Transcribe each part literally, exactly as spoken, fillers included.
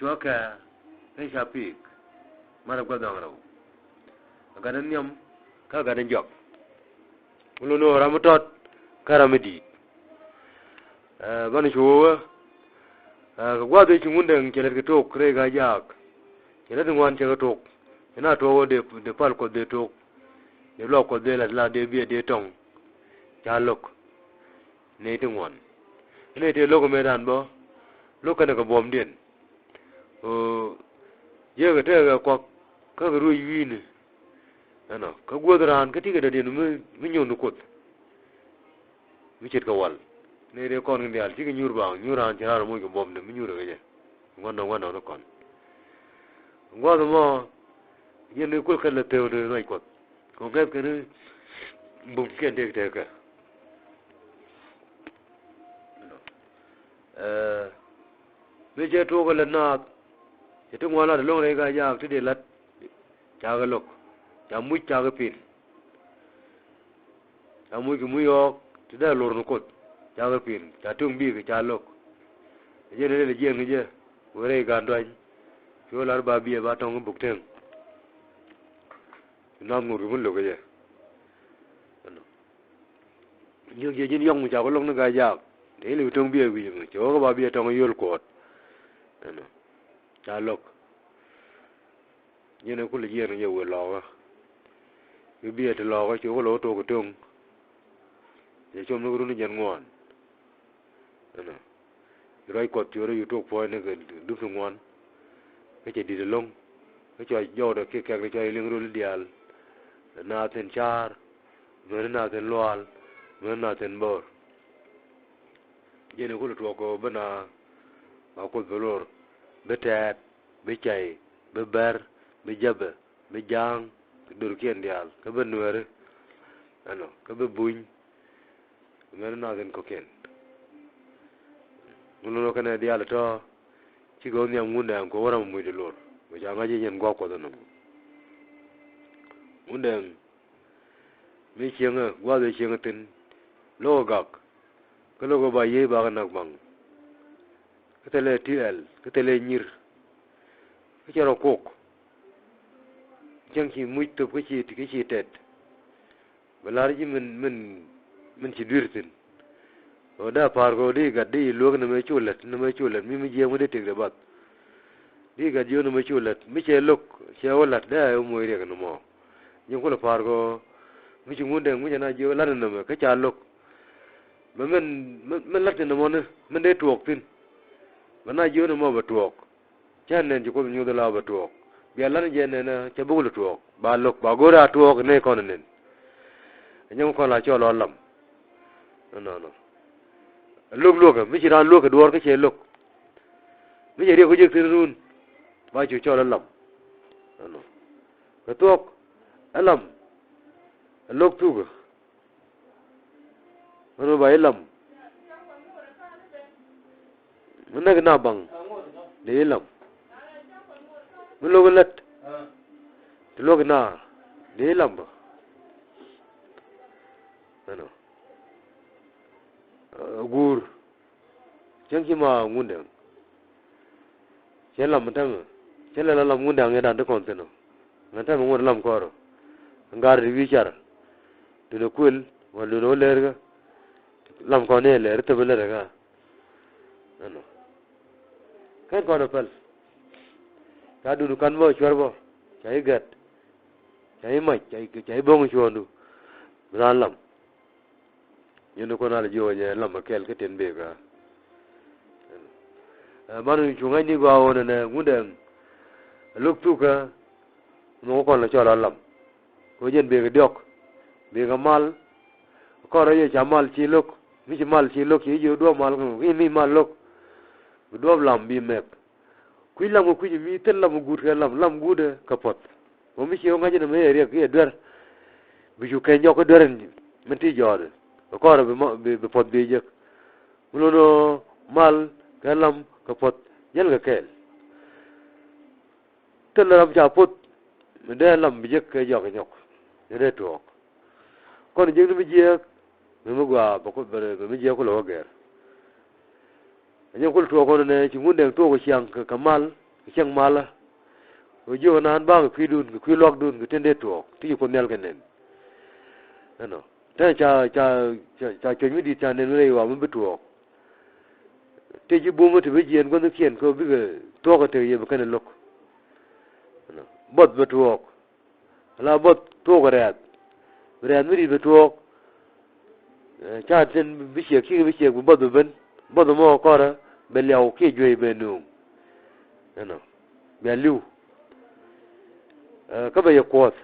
Cuɔkɛ kä ca pi̱i̱k. Marɛ gua̱th da̱ŋ rɛw. Ɛ gat ni nhiam kä gat ni jɔak. Wun lo̱n ɣöö ram mi tɔt kä ram mi di̱i̱t. Ɛ, banɛ cu wee, ɛ, kɛ gua̱a̱th ëë ci Ŋundɛŋ cɛ lät kɛ tok rɛy Gaa-jaak. Cɛ lät ŋuan cɛ kɛ tok. Cɛ na tuɔk ɣöö dee, dee pal Kuɔth dee tok. Dee luaak Kuɔth dee la̱t, la dee biɛ dee tɔŋ. Ca lo̱k. Nɛy ti ŋuan. Nɛy ti lo̱k mëëdan bä. Lo̱k kɛnɛ kɛ buɔ̱mdiɛn. Ɣöö jiäkɛ tekɛ kuak kä kɛ ruec wi̱i̱ni. Ɛnɔ, kä guäth raan kä ti̱i̱ kɛ dɔ̱diɛn mi, mi nyuuth ni Kuoth. Mi ce̱tkɛ wal. Nɛy dee kɔn kɛ diaal cikɛ nyuur baaŋ, nyuur raan ci raan moc kɛ buɔ̱mdɛ mi nyuurɛ kɛ jɛ. Ŋuan nɔ, ŋuan nɔ ni kɔn. Gua̱th ɛmɔ, yɛn ni kuël kɛn lɛ theu ni ruac Kuɔth. Kɛ ɣöö gɛth kɛn bum kiɛn tëëk tëëkä. Ɛ, mi cɛ tuɔɔk ɛ lät naath, cɛ ti ŋuan lat ɛlɔ̱ŋ rɛy Gaa-jaak ti dee la̱t, cakɛ lo̱k, ca muc cakɛ pin. Ca muc kɛ muc ɣɔ̱ɔ̱k ti dee lor ni Kuoth, cakɛ pin, ca tuŋ bikɛ ca lo̱k. Ɛ jɛn ni lɛl jiɛɛn kɛ jɛ, wee rɛy Gaan Duany, cu lar ba biɛ ba tɔŋ kɛ buk teŋ. Naath ŋot kɛ mi lo̱k kɛ jɛ. Ɛnɔ. Jiök jiɛ ji̱n yɔ̱ŋ mi ca kɛ lo̱k ni Gaa-jaak. Dee li bi to̱ŋ biɛ wi̱i̱ mi cɛ wä kä ba biɛ tɔ̱ŋ yio̱l kuɔt. Ɛnɔ. Ca lo̱k. Ji̱n ɛ kulɛ jiɛn kɛ jɛ wëë lɔɔkä. Bi biɛ ti lɔɔkä cu kä lo̱k tok kɛ to̱ŋ. Cɛ com ni kɛ run jiɛn ŋuan. Ɛnɔ. Ruac Kuɔth cu rɔ cu tok puɔ̱nyni kɛ dup ti ŋuan. Kä cɛ di̱t ɛlɔ̱ŋ. Kä cua jɔwdɛ kiɛ kɛk ti cua liŋ rol i̱ diaal. Naath in ca̱a̱r. Meni naath in luaal. Meni naath in bo̱o̱r. Jɛn i̱ kulɛ tuɔɔk kɛ ɣöö bi naath ba Kuoth bi lor. Bi tɛɛt. Bi cay. Bi bɛr. Bi jäpɛ. Bi ja̱a̱ŋ. Kɛ dörkiɛn diaal. Kä bi nueeri. Ɛnɔ. Kä bi buny. Mɛn nath in kɔ̱kiɛn. Ŋun lo̱n kɛnɛ diaal tɔ̱. Cikɛ wä nhiam Ŋundɛŋ kɛ wä ram muc di lor. Wä ca ŋa̱c i̱ yɛn gua̱a̱k Kuɔth ɛnɔ. Ŋundɛŋ mi cieŋä gua̱a̱th ëë cieŋä thi̱n. Lo̱kɛ gak. Kä lo̱kɛ ba yiey bakɛ nak baŋ. Kä thilɛ ti ɛl kä thilɛ nyir. Kä cɛ rɔ kok. Cäŋ ci muc thop kä ci, kä ci tɛt. Bɛ la̱r ji̱ min, min, min ci dui̱r thi̱n. Ɣöö dee pa̱a̱r kɛ ɣöö di gat di luäk nɛmɛ cu lät, nɛmɛ cu lät mi, mi jiääk mi dee tëkdɛ bath. Di gat jiök nɛmɛ cu lät mi cɛ lo̱k cɛ wä la̱t dee a moc riɛk nɔmɔ. Ji̱n kulɛ pa̱a̱r kɛ ɣöö mi ci Ŋundɛŋ mi cɛ na jiök la̱t nɛmɛ kä ca lo̱k. Bɛ min, min, min la̱t nɛmɔni min dee tuɔɔk thi̱n. Bɛ na jiök nɛmɔ bɛ tuɔɔk. Cä nɛn ci Kuoth nyuth la bɛ tuɔɔk. Bia lan jɛ nɛn cɛ buk li tuɔɔk. Ba lo̱k ba go̱o̱r a tuɔɔk nɛy kɔn nɛn. Ɛ nyɔk kɔn la cɔl ɔ lam. Nɔnɔ. Lo̱k luɔkä mi ci raan luɔkä duɔɔr kä cɛ lo̱k. Mi cɛ riɛk kä jek thi̱n run. Ba cu cɔl ɔ lam. Nɔnɔ. Kɛ thuɔɔk ɛ lam. Ɛ lo̱k thukä. Mɛn mi ba i̱ lam. Mi näk na baŋ dee i̱ lam. Mi lo̱k i̱ lät ti luäk i̱ na dee i̱ lam bä. Ɛnɔ. Ɛ guur. Cäŋ ci ma Ŋundɛŋ. Cɛ lam mi tämɛ cɛ lɛ la lam Ŋundɛŋ yɛ dan ti kɔn thi̱n ɔ. Ŋän tämɛ ŋuɔ̱t lam kɔɔr ɔ. Ŋa̱r ti wi̱i̱ car. Duundɛ kuël wala duundɛ wä lɛɛr kä. Lam kɔn ni ɛ lɛɛr i̱ thäm i̱ lät ɛ kä. Ɛnɔ. Kɛn kɔn ɛ päl. Ca duundu kan bä cuɛr bä ca i̱ gɛt. Ca i̱ mac ca i̱ bo̱ŋ i̱ cuɔ̱ɔ̱ŋdu. Bi raan lam. Nyɛn ni kɔn al jiök nyɛ lam a kɛl kä tin bek a. Ɛ man cu ŋa̱cni gɔaa ɣöö nɛnɛ Ŋundɛŋ. Ɛ lo̱k thukä. Mɛ ku kɔn lɛ cɔl a lam. Kɛ jɛn bek a diɔ̱k. Bek a mal. Kɔn rɔ yɛ ca mal ci lo̱k. Mi ci mal ci lo̱k ci jiök duɔ̱ɔ̱p mal kɛ ŋu ki mi mal lo̱k. Bi duɔ̱ɔ̱p lam bi mɛk. Kui̱ lam kɛ kui̱c mi thil lam kɛ guut kɛ lam, lam guut kɛ puɔ̱th. Mɔ mi ci ɣä ŋa̱c inɛ mi yɛ riɛk kiɛ duer. Bi cu keny jɔk kä duer in min ti jɔɔdɛ kɛ kɔrɛ bi, bi puɔ̱th bi jek. Mi lo̱n ɣöö mal kɛ lam kɛ puɔ̱th jäl kɛ kɛɛl. Thil ram ca puɔ̱th mi dee lam bi jek kɛ jɔk kɛ nyɔk. Ni dee tuɔɔk. Kɔn jiäkni mi jiääk mi mi gɔaa bɛ mi jiääk kulɛ wä gɛr. Ɛ nyɔk kulɛ tuɔɔk kɔn nɛ ci Ŋundɛŋ tuɔɔk kɛ ciaŋ kɛ mal. cieŋ malä. Ɣöö jiök naan bakɛ kui̱dun kɛ kui̱ luakdun kɛ tin dee tuɔɔk ti ci Kuoth Nhial kɛ nɛn. Ɛnɔ. Tɛn ca, ca, ca, ca cuɔ̱ny mi di̱i̱t ca nɛn mi rɛy ɣɔaa mi bi tuɔɔk. Tëë ci bumä ti bi jiɛɛn gua̱thnikiɛn kɛ ɣöö bikɛ thuɔ̱k kɛ tek yɛ bi kɛn ɛ lo̱k. Ɛnɔ. Buɔth bɛ tuɔɔk. Ala buɔth tuɔɔk rɛ̈th. Rɛ̈th mi ri̱t bɛ tuɔɔk. Ɛ, ca tin bi ciɛk, ci bi ciɛk bi buɔth bɛ ben. Buɔth mɔ kɔrɛ bɛ liaw kiɛ juey bɛ nuŋ. Ɛnɔ. Bɛ li̱w. Ɛ, kä bɛ yɛ kuɔth.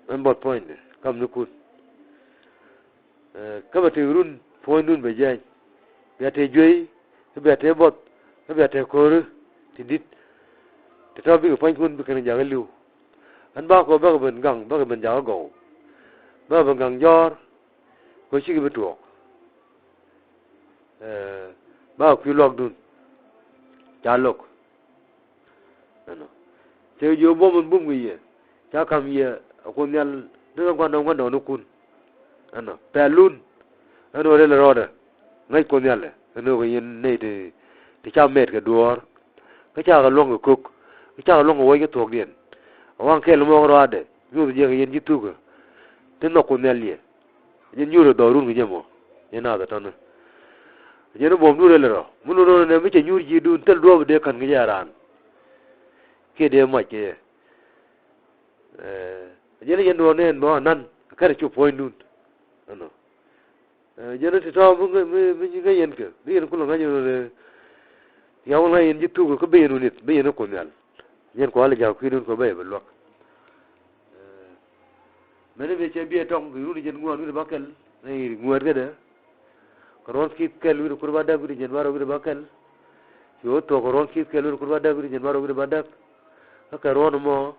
Ɛn buɔth puɔ̱nydɛ. Kam ni kun. Ɛ, kä bɛ tëë run puɔ̱nydun bɛ jɛny. Bia tëë juey, kä bia tëë buɔth, kä bia tëë ko̱ri ti di̱t. Ti tɔ̱ bikɛ pua̱nykun bikɛ ni jakä li̱w. Ɣän bakɔ bäkɛ ben gaŋ, bäkɛ ben jakä gɔw. Bäkɛ ben gaŋ jɔ̱ɔ̱r, kɛ ɣöö cikɛ bi tuɔɔk. Ɛ, bakɛ kui̱ luakdun. Ca lo̱k. Ɛnɔ. Cɛ jiök buɔ̱m in bum kɛ yɛ. Ca ka̱m yɛ a Kuoth Nhial ni ɣän gua̱ndɔɔŋ gua̱ndɔɔŋnikun. Ɛnɔ. Pɛlun. Ɛn ɣöö rɛl rɔɔdɛ. Ŋäc Kuoth Nhial ɛ. Ɛn ɣöö kɛ yɛn nɛy ti, ti ca mɛt kɛ duɔ̱ɔ̱r. Kä cakɛ luäŋ kɛ ko̱k. Kä cakɛ luäŋ kɛ wuɔc kä thuɔ̱kdiɛn. A waŋ kɛl mɔk rɔaadɛ. Nyuuth jiɛk kɛ yɛn ji̱ thukä. Ti nhɔk Kuoth Nhial yɛ. Jɛn nyuur ɛ dhɔrun kɛ jɛ mɔ. Jɛn naath ɛ tɔ̱ni. Jɛn ɛ buɔ̱mdun rɛl rɔ. Mi lun rɔ nɛ mi cɛ nyuur ji̱dun thil duɔ̱ɔ̱p dee ka̱n kɛ jɛ raan. Kiɛ dee mac kɛ jɛ. Ɛ, jɛn ɛ jɛn duɔ̱ɔ̱r nɛn bä nan kɛn ɛ cu puɔ̱nydun. Ɛnɔ. Ɛ, jɛn ɛ ti tɔ̱ mi, mi, mi, mi ŋäc yɛn kɛ. Bi yɛn kulɛ ŋa̱c yɛn rɔ nɛ. Yaw ŋa̱c yɛn ji̱ thuk kä bi yɛn wä nith, bi yɛn ɛ Kuoth Nhial. Jɛn kua lɛ ja̱k kui̱dun kɛ bä yɛ bɛ luäk. Ɛ, mɛni mëë cɛ biɛ tɔŋ kɛ run jɛn ŋuan wi̱cdɛ bäkɛl, ni ŋuɛ̈t kädɛ. Kɛ ruɔ̱n ki̱th kɛl wi̱cdɛ kur bädäk wi̱cdɛ jɛn bärɔw wi̱cdɛ bäkɛl. Cu ɣä thuɔ̱k kɛ ruɔ̱n ki̱th kɛl wi̱cdɛ kur bädäk wi̱cdɛ jɛn bärɔw wi̱cdɛ bädäk. Kä kɛ ruɔ̱n ɛmɔ,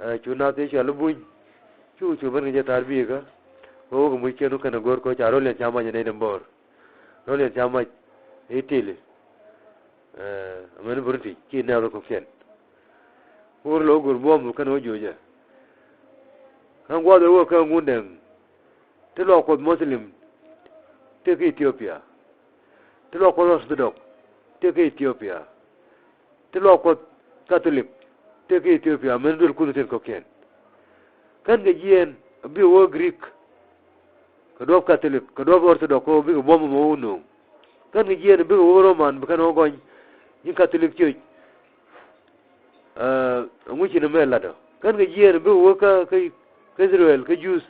ɛ, cu naath Yecu a lä buny. Cu, cu ben kɛ jɛ thaar bi̱i̱kä. Kɛ wä kɛ muc kiɛn wä kɛn ɛ go̱r kɛ ca ro̱l yɛn ca mac ɛ nɛy dɛm bo̱o̱r. Ro̱l yɛn ca mac ɛ Itili. Ɛ, amäni British, ci nɛɛk rɔ kɔ̱kiɛn. Wur lɔ wä go̱r buɔ̱m kɛn wä jo̱o̱cɛ. Kä gua̱a̱th ɛ wä kä Ŋundɛŋ. Ti luak Kuɔth Muslim, tëë kä Ethiopia. Ti luak Kuɔth Orthodox, tëë kä Ethiopia. Ti luak Kuɔth Catholic, tëë kä Ethiopia, amäni duel kuth tin kɔ̱kiɛn. Kän kɛ jiɛɛn, a bi wä Greek. Kɛ duɔ̱ɔ̱p Catholic, kɛ duɔ̱ɔ̱p Orthodox, kɛ ɣöö bikɛ buɔ̱m ɛmɔ wä nööŋ. Kän kɛ jiɛɛn bikɛ wä Roman, bi kɛn wä gɔny, ji̱n Catholic Church. Ɛ, ɛŋu ci ni mɛ lat ɔ? Kän kɛ jiɛɛn bikɛ wä kä, kä, kä Israel, kä Jews.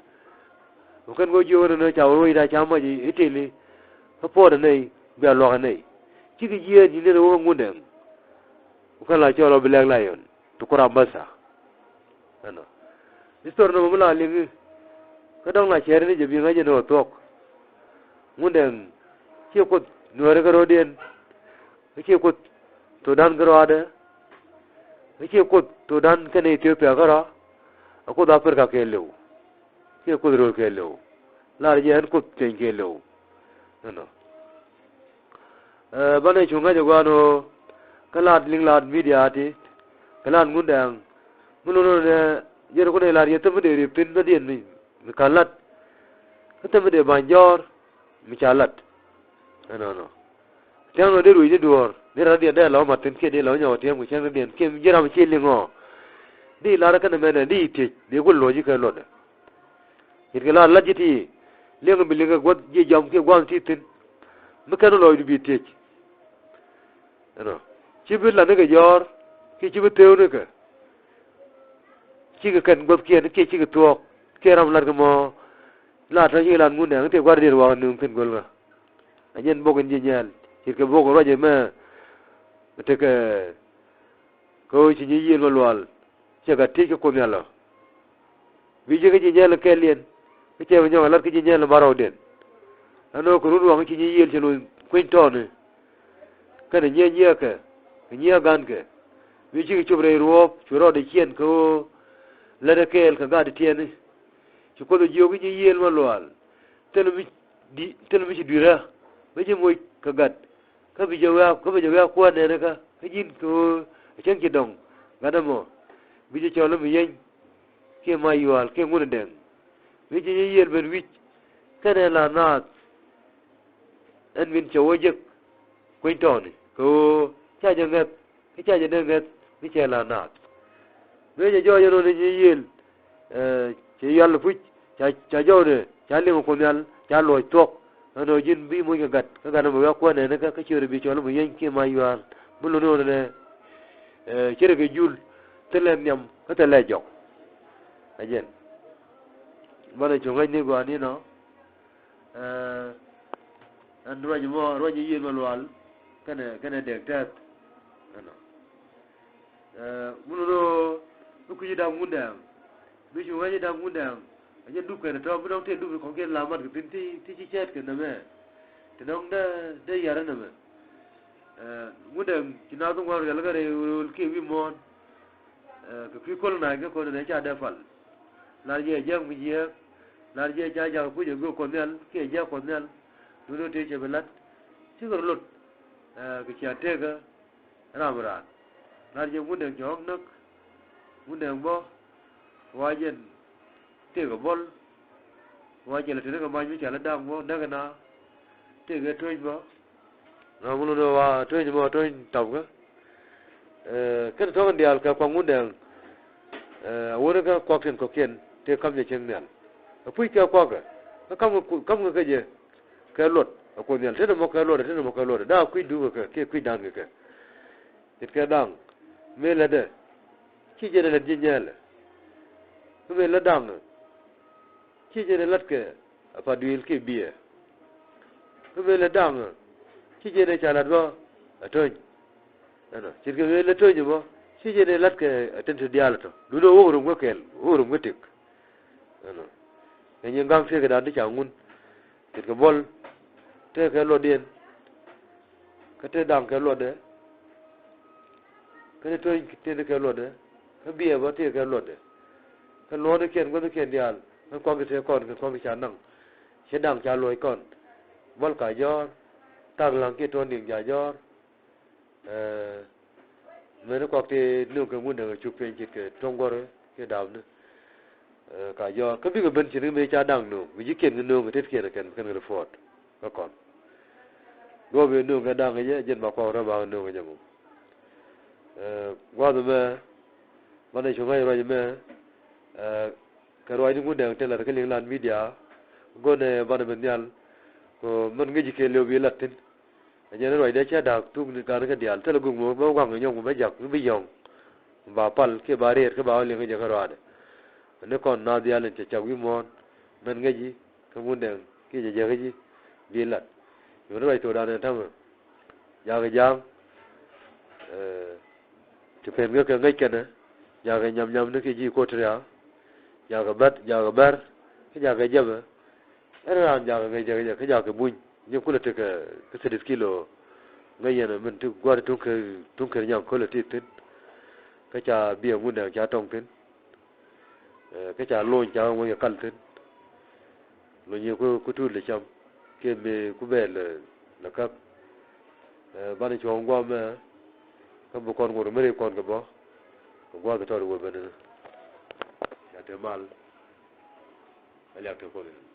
Kɛ kän kɛ wä jiök ni nɔ ca wä ruɔ̱cda ca mac i̱ Itili. Kä puɔ̱ɔ̱dɛ nɛy, bia luakä nɛy. Cikɛ jiɛɛn ji̱n ni wä kä Ŋundɛŋ. Kɛ kän la cɔl ɔ bi lɛk lion. Ti ku ram bätha. Ɛnɔ. History nɔmɔ mi la liŋi. Kä dɔ̱ŋ la cɛɛri ni jɛ bi ŋa̱c jɛ ni wä thuɔ̱k. Ŋundɛŋ ciɛ kuoth Nuääri kärɔ̱diɛn. Kä ciɛ kuoth Thudan kärɔ̱dɛ. Kä ciɛ kuoth Thudan kɛnɛ Ethiopia kärɔ̱. A kuoth Africa kɛɛliw. Ciɛ kuoth rööl kɛɛliw. Lar jɛ ɛn kuoth tieny kɛɛliw. Ɛnɔ. Ɛ, banɛ cu ŋa̱c ɛ gua̱a̱n ɣöö kä laat liŋ laat media ti kɛ laat Ŋundɛŋ. Mi lo̱n ɣöö nɛ jɛn kunɛ laat yɛ thäm mi dee riep thi̱n bädiɛn mi, mi ka̱n la̱t. Kä thäm mi dee ba̱ny jɔ̱ɔ̱r mi ca la̱t. Ɛnɔnɔ. Tiɛŋ nɔ dee ruec ni duɔ̱ɔ̱r ni rat diɛn dee lɔ mat thi̱n kiɛ dee lɔ nyɔk tiɛm kɛ cäŋ ni diɛn kiɛ ji̱ ram ci liŋ ɔ. Di la̱r kɛn ɛmɛnɛ di tiec dee ku lo̱c kɛ luɔtdɛ. Ce̱tkɛ la la̱t ji̱ ti liɛŋ bi liŋ kɛ gua̱th ji̱ jam kiɛ gua̱a̱th ti thi̱n. Mi kɛn lɔcdu bi tiec. Ɛnɔ. Ci bi la̱t ni kɛ jɔ̱ɔ̱r kiɛ ci bi theu ni kɛ. Cikɛ kɛn gua̱thkiɛn kiɛ cikɛ thuɔ̱k kiɛ ram la̱t kɛ mɔ. La tɔ̱ cikɛ la̱t Ŋundɛŋ ti gua̱r dier wakä nuŋ kɛn go̱lkä. A jɛn bok in ji̱ nyɛɛl ce̱tkɛ bok ruac ɛmɛ. Tekɛ Kä ɣöö ci nyi yiëël ma lual cɛ gat tiec kä Kuoth Nhial ɔ. Bi ji̱ kä ji̱ nyɛl in kɛɛliɛn kä cɛ bi nyɔk a lat kä ji̱ nyɛl in barɔwdiɛn. Ɛn ɣöö kɛ run waŋ ci nyi yiëël cɛ luny kueny tɔɔni. Kɛnɛ nyiee nyiɛɛkɛ kɛ nyiee gankɛ. Bi cikɛ cop rɛy ruɔ̱ɔ̱p cu rɔɔdɛ ciɛn kɛ ɣöö lätdɛ kɛɛl kɛ gat tiɛɛni. Ci Kuoth ɛ jiök i̱ nyi yiëël ma lual. Thilɛ mi di, thilɛ mi ci dui̱rä. Bä ji̱ moc kɛ gat. Kä bi jɛ wɛ̈ɛ̈k, kä bi jɛ wɛ̈ɛ̈k kuäär nɛɛni kä, kä ji̱n kɛ ɣöö ɛ cäŋ ci dɔ̱ŋ gat ɛmɔ. Bi jɛ cɔl i̱ mi yeny kiɛ ma yual kiɛ ŋun dɛŋ. Bi jɛ nyɛ yiëël ben wi̱c kɛnɛ la naath. Ɛn min cɛ wä jek kueny tɔɔni kɛ ɣöö ca jɛ ŋäth kä ca jɛ dee ŋäth. cɛ la naath. Mëë cɛ jɔɔc ɛnɔ ni nyi yiëël, ɛ, cɛ yual puc, ca, ca jɔwdɛ, ca liŋ Kuoth Nhial, ca luɔc thuɔ̱k. Ɛnɔ ji̱n bi moc kɛ gat, kä gat ɛmɔ wek kuäär nɛɛni kä, kä ciötdɛ bi cɔl ɛmɔ yieny kiɛ mac yua̱a̱l. Mi luni ɣöö nɛnɛ, ɛ, ce̱tkɛ jul, thilɛ nhiam, kä thilɛ jɔk. Ɛ jɛn. Banɛ cu ŋäcni gɔaa ni nɔ. Ɛ, ɛn ruac mɔ, ruac yiëël mɔ lual, kɛnɛ, kɛnɛ dek tɛth. Ɛnɔ. Ɛ, mun rɔ, mi kui̱ci da̱ŋ Ŋundɛŋ. Mi cu ŋäc da̱ŋ Ŋundɛŋ. A jɛ dup kɛn tɔ̱, mi dɔ̱ŋ tëë dup kɔ̱ŋ kiɛn la mat kɛ thi̱n ti, ti ci cɛɛt kɛ nɛmɛ. Ti dɔ̱ŋ dee, dee yar nɛmɛ. Ɛ, Ŋundɛŋ ci naath ŋuan riɛl kɛ rɛy rööl kiɛ wi̱i̱ muɔ̱ɔ̱n. Ɛ, kɛ kui̱ kolonaiz kɛ kɔn nɛ ca dee pal. Lar jɛ jiäk mi jiääk. Lar jɛ ca jak kui̱c ɛ göök Kuɔth Nhial, kiɛ jiäk Kuɔth Nhial. Duundɛ tëë cɛ bi la̱t. Cikɛ rɔ lot. Ɛ, kɛ ciaŋ tëëkä. Ram raan. Lar jɛ Ŋundɛŋ cɛ ɣɔ̱k näk. Ŋundɛŋ bä. Wa jɛn tëëkɛ bɔl. Wa jɛ lɛ tëë kɛ mac mi ca lɛ da̱ŋ bä näk ɛna. Tëëkɛ töny bä. Na ŋun ni wa töny bä, töny tapkä. Ɛ, kɛn tɔ̱kɛn diaal kɛ kuak Ŋundɛŋ. Ɛ, a wuni kä kuak tin kɔ̱kiɛn tëë kam jɛ cieŋ nhial. Ɛ puc kɛ kuakɛ. Kä kam, kam kɛ kɛ jɛ. Kɛ luɔt a Kuoth Nhial, tetdɛ mɔ kɛ luɔtdɛ, tetdɛ mɔ kɛ luɔtdɛ, da̱a̱ kui̱c duŋ kɛ kɛ, kiɛ kui̱c da̱a̱n kɛ kɛ. Ce̱tkɛ da̱ŋ, mëë lätdɛ, ci jɛn ɛ lät ji̱ nyɛɛlɛ. Kä mëë lät da̱ŋ, ci jɛn ɛ lät kɛ a pa duëël kiɛ biɛ. Kä mëë lät da̱ŋ, ci jɛn ɛ ca la̱t bä a töny. Ɛnɔ, ce̱tkɛ mëë lät töny bä, ci jɛn ɛ la̱t kɛ a tin ti diaal tɔ. Duundɛ wä rum kä kɛl, wä rum kä tëk. Ɛnɔ. Kɛ nyin gaŋ tëëkɛ da̱a̱n ti ca ŋun. Ce̱tkɛ bɔl tëëkɛ luɔtdiɛn. Kä tëë da̱ŋ kɛ luɔtdɛ. Kä tëë töny tëëkɛ luɔtdɛ. Kä biɛ bä tëëkɛ luɔtdɛ. Kä luɔtdikiɛn guäthkiɛn diaal. Kä kuakdi tëë kɔn kɛ kuakdi ca naŋ. Ci da̱ŋ ca luɔc kɔn. Bɔl ka jɔ̱ɔ̱r. Thaak la̱ŋ kiɛ tuɔ̱ɔ̱n diɛŋ ca jɔ̱ɔ̱r. Ɛ, mɛni kuak ti nööŋ kɛ Ŋundɛŋ ɛ cuk piny ce̱tkɛ tuɔ̱ŋ guɔ̱rä kiɛ daapni. Ɛ, ka jɔɔr kä bikɛ ben ce̱tkɛ mëë ca da̱ŋ nööŋ, mi ji̱kiɛn kɛ nööŋ kɛ tetkiɛn kɛn, kɛn kɛ report kä kɔn. Duɔ̱ɔ̱p ëë nööŋ kɛ da̱ŋ kɛ jɛ, jɛn ba kɔk rɔ ba kɛ nööŋ kɛ jɛ mɔ. Ɛ, gua̱a̱th ɛmɛ, banɛ cu ŋa̱c ruac ɛmɛ, ɛ, kɛ ruacni Ŋundɛŋ tin la̱t kä Liŋ Lan Media, go̱nɛ banɛ ben nhial, kɛ mɛn ŋäci kɛ liw bi la̱t thi̱n. Ɛ jɛn ruacdɛ cä da̱a̱k thuk ni ga̱n kä diaal, thilɛ gök mɔ bä gua̱ŋ nyɔk mɔ bä jak mi bi yɔ̱ŋ. Ba pal kiɛ ba riet kä ba wä liŋ kä jɛ kä ruaadɛ. Ni kɔn naath diaal in cɛ cak wi̱i̱ muɔ̱ɔ̱n. Mɛn ŋäci kä Ŋundɛŋ kiɛ jɛ jɛ kä ji̱ bi lat. Yun ruac thokdan in ta̱mɛ. Jakɛ ja̱a̱ŋ. Ɛ, ti pen kä kɛ ŋäc kɛnɛ. Jakɛ nyam nyam ni kiɛ ji̱ Equatoria. Jakɛ bät, jakɛ bär. Kä jakɛ jɛpɛ. Ɛn raan jakɛ ŋäc jɛ, kä jakɛ buny. Nyɛ kulɛ tekɛ kä thirty kilo. Ŋäc yɛn min ti gua̱ri tuŋ kɛ, tuŋ kɛ nyaŋ kulɛ ti thi̱n. Kä ca biɛ Ŋundɛŋ ca tɔŋ thi̱n. Ɛ, kä ca lony ca ŋuɔ̱c kɛ kal thi̱n. Lony yɛ ku, ku tuut lɛ cam. Kiɛ mëë ku bɛɛl lɛ, lɛ käp. Ɛ, banɛ cuɔ̱ɔ̱ŋ gua̱a̱mɛ. Kä bi kɔn ŋot mi ri kɔn kɛ bä. Kɛ gua̱a̱th tɔt wee ben ni. Ca te mal. Ɛ liak te kɔn.